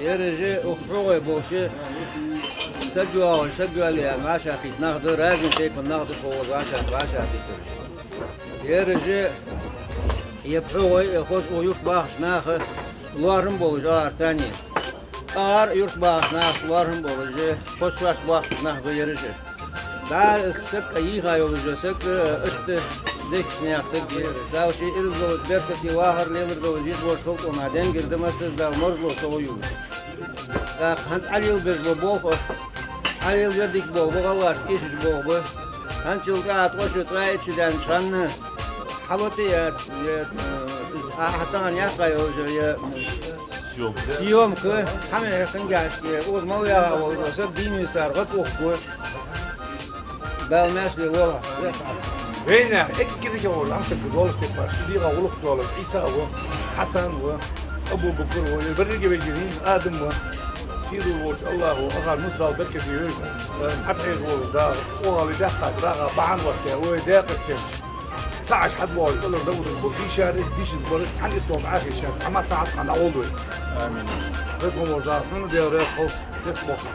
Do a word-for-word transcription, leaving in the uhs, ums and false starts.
Ераш укх пхьогӀий болча саг йоагӀаш, саг йоалае аьнна вӀашагӀкхийтта нах да, разный тайпан нах да тхо вӀашагӀ-, вӀашагӀкхийттараш. Ераш е пхьогӀий, е хоза укх юрта бахача наха лоархӀам болаш, оарцани. Ара юрта бахача наха лоархӀам болаш, хоза шоаш боахкаш нах ба ераш. Да, саг а йийха йолаш, саг а, иштта дехкача наьха саг а. Дала ший ираз долаш, беркате вахар лелар долаш, из воша халкъо ма денгир да массаза Дала марзло сов ю. ТӀаккха хӀанз Ӏалил беза ба болх, Ӏалил вер дика болх ба, гӀалгӀашта эшаш болх ба. ХӀанзчул тӀехьа ткъо шу, ткъаь итт шу даьннача хана хьалоти я, я, а, а, тахана яхха йолаш, я, съёмка. Съёмка, хьамел хӀехкан гашке, укхаза мел ваьгӀа волаш, саг дийна висар гӀа тӀухку. Дала маьрша лолда. Вайнаьха эггара дика волаш, Ӏамсарга долаш тепаш, дегӀа гӀулакх долаш, Ӏийса ва, Хьасан ва, Абу-Бакр ва, е беррига вежарий хинна Адам ва. Сийдола волча АллахӀа, акхар нус Дала беркате йойла. ХьатӀахьежа волаш Дала, оагӀали дехкаш, рагӀа бахьан вахте, вай декъасте. Ца Ӏаш хьатӀабоагӀаш, цӀалар да удаш бо, дийшар, дийшаз бар, цхьан ислом Ӏахийша, цхьа масса хьатӀа хьан дӀагӀолдой. Амин. Веза хинна волча Дала, хьона Дала раьза хилва, веза боху.